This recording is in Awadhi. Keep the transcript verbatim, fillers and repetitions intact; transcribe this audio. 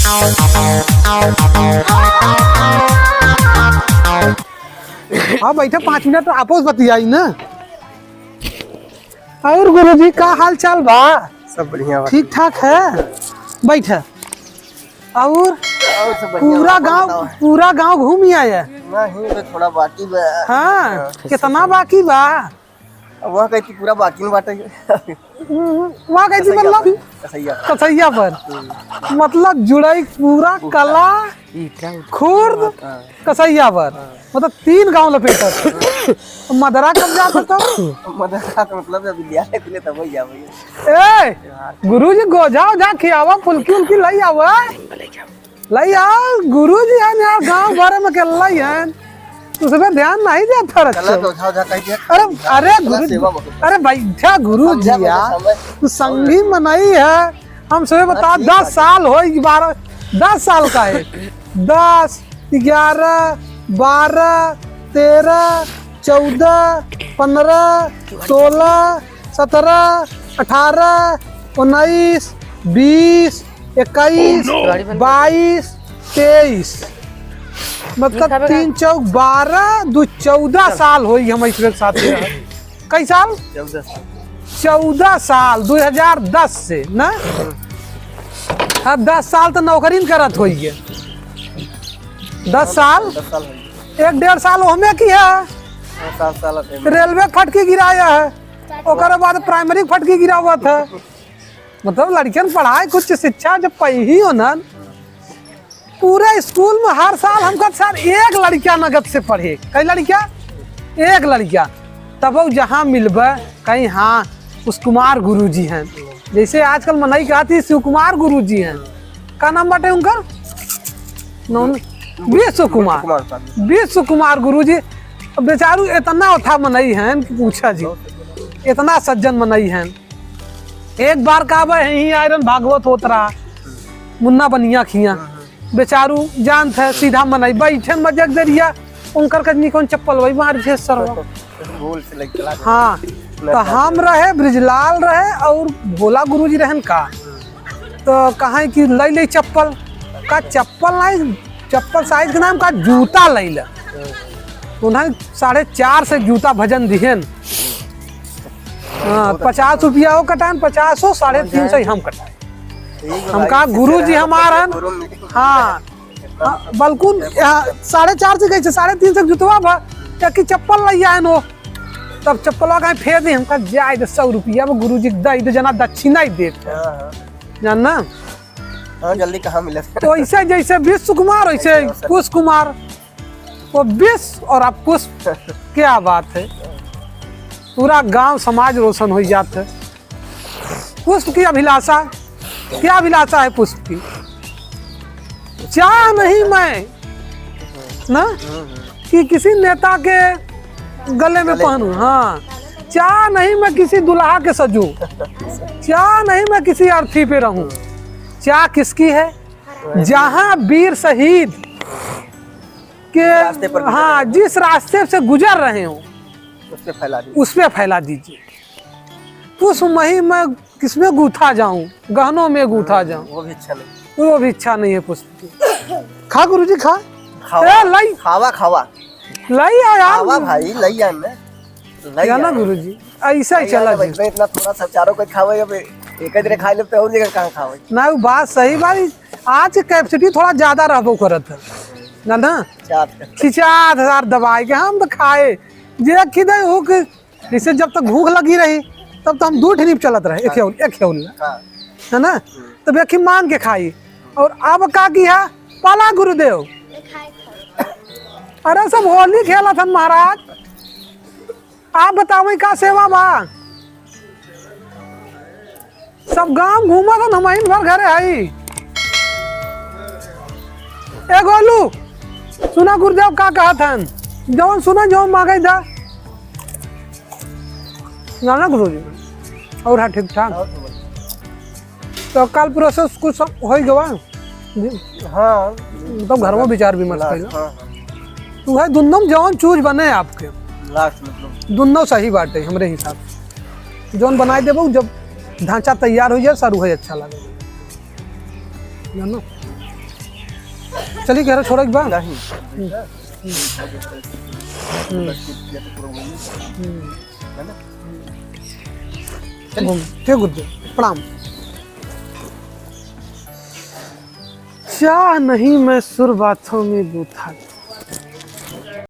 हाँ, बैठा, पाँच मिनट आपस बतियाई ना। और गुरुजी, का हाल चाल बा? सब बढ़िया बा। ठीक ठाक है, बैठा। और और सब बढ़िया पूरा बा, गांव, बताओ। पूरा गांव घूम ही आया? नहीं, तो थोड़ा बाकी बा। हाँ, हाँ। कितना बाकी बा? अब वहाँ कहीं पूरा बाकी में बाटे। हम्म, वहाँ कहीं कसैया मतलब पर, कसैया पर। कसैया पर। हम्म। मतलब जुड़ई पूरा पूरा। कला, ईटा उठा खुर्द, हाँ। कसैया पर। हाँ। मतलब तीन गांव लपेटत। मदरा कब जात हो तब? मदरा तो मतलब जब विद्यालय खुले तब ही जावे। ए, गुरुजी गोझा ओझा खियावा, फुल्की उल्की लई आवा। लई आओ, गुरुजी हैं यार, गांव भर में के लई हैं। उसमें ध्यान नहीं देता रहे। गलत ओझा ओझा कह दिया। अरे, अरे गलत गुरु, सेवा बहुत। अरे बैठा गुरुजी समझा, यार, समझा। तू संगी मनई है। हम सभी बता, हाँ, ठीक दस है। साल होई, बारह, दस साल का है। दस, ग्यारह, बारह, तेरह, चौदह, पन्द्रह, सोलह, सत्रह, अठारह, उन्नीस, बीस, इक्कीस, बाईस, तेईस, मतलब तीन चौक बारह, दू चौदह साल होई हम इसके साथ रहे। कई साल? चौदह साल। चौदह साल, दो हज़ार दस से ना? हाँ, दस साल तो नौकरी न करत होई है। दस साल? दस साल होई। एक डेढ़ साल ओहमे की है। हाँ, सात साल होते हैं। रेलवे फटकी गिराया है, ओकर बाद प्राइमरी फटकी गिरावत है। मतलब लड़कियन पढ़ाई, कुछ शिक्षा जब पही हो ना, पूरे स्कूल में हर साल हमका सर एक लड़किया नगद से पढ़े। कई लड़किया? एक लड़किया। तब वो जहाँ मिलबे, कहीं हाँ, उस कुमार गुरुजी हैं। जैसे आजकल मनई कहती शिव कुमार गुरुजी हैं। का नाम बाटे उनकर? नौन-, विश्व कुमार। विश्व कुमार साहब। विश्व कुमार गुरुजी। अब बेचारू इतना ओथा मनई हैं कि पूछा जी। इतना सज्जन मनई हैं। एक बार का बा, यहीं आयरन भागवत होत रहा, मुन्ना बनिया खिया। बेचारू जानत है, सीधा मनई, बैठे न मजे के दरिया, उनकर कजनी कौन चप्पल वही मार दिए सरवा। भूल से लग चला गया। हाँ, तो हम रहे, ब्रिजलाल रहे और भोला गुरुजी रहन का। तो कहा कि लई ले चप्पल, का चप्पल नहीं, चप्पल साइज के नाम का जूता लई ले। उन्हें साढ़े चार से जूता भजन दिहन। हाँ, पचास रुपया हो कटान, पचास हो, साढ़े तीन सौ ही हम कटाए। ठीक है हम भाई, कहा, गुरु जी हमार हन। हाँ, हाँ, बल्कुन यहाँ साढ़े चार से कैसे, साढ़े तीन सौ जुतवा भा, या कि चप्पल लई आए नो, तब चप्पलवा कहीं फेर दे, हमका जाए दे सौ रुपया में गुरु जी दे दे, जना दक्षिणा ही देत है। हाँ, हाँ। जानना? हाँ, जल्दी कहाँ मिले? तो ऐसे जैसे विश्व कुमार, वैसे ऐसे हो सकता। कुश कुमार। वो विश्व और आप पुष्प, क्या बात है, पूरा गांव समाज रोशन हो जात है। पुष्प की अभिलाषा, क्या अभिलाषा है पुष्प की? चाह नहीं मैं ना कि किसी नेता के गले में गले में। पहनूं, हाँ, चाह नहीं मैं किसी दुल्हा के सजूं, चाह नहीं मैं किसी अर्थी पे रहूं। चाह किसकी है? जहाँ वीर शहीद के, रास्ते पर गुजर हाँ, रहे हो। जिस रास्ते से गुजर रहे हो, उस पे फैला दीजिए। उस पे फैला दीजिए। पुष्प मही मैं किसमें गूथा जाऊं, गहनों में गूथा जाऊं। वो भी इच्छा नहीं। वो भी इच्छा नहीं है पुष्प की। खा गुरुजी, खा। खावा। ए, लाई। खावा, खावा। लाई आ यार। खावा भाई, लाई आ ना। लाई या ना आ। गुरुजी, ऐसा ही लाई आ चला ना भाई, जी। इतना, इतना थोड़ा सा चारों को खावे, अब एक ही जगह खा लेते, और जगह कहाँ खावे? ना, वो बात सही भाई। आज के कैपेसिटी थोड़ा ज्यादा रहबो करत है, ना, ना? चार। खिंचा आधार दबाए के हम तो खाए, जे खिदे हो के, जैसे जब तक भूख लगी रही, तब तो हम दू ठे नीप चलत रहे, एक हाँ। हेउल, एक हेउल। हाँ। है ना? हम्म। तो बेखी मांग के खाई। और अब का किया? पाला गुरुदेव। अरे सब होली खेला था महाराज। आप बतावे का सेवा बा? सब गांव घूमत हन, हमहिन भर घरे हई। ए गोलू, सुना गुरुदेव का कहत हन, जवन सुना, जवन मांगे दा। जाना गुरुजी, और हाँ, ठीक ठाक। तो कल प्रोसेस कुछ सब हो ही गवा। हाँ। तो घर में विचार विमर्श हाँ, कइला। हाँ, हाँ। तो भाई दुन्नो में जवन चूज बने आपके। लास्ट मतलब। दुन्नो सही बात है हमरे हिसाब से। जौन बनाए देबो, जब ढांचा तैयार हो जाए, सर, उहे अच्छा लगे। जानो? चली, घर छोड़े के बा। नहीं। हम्म। ठीक गुरुदेव, प्रणाम। चाह नहीं मैं सुर बातों में गूथा,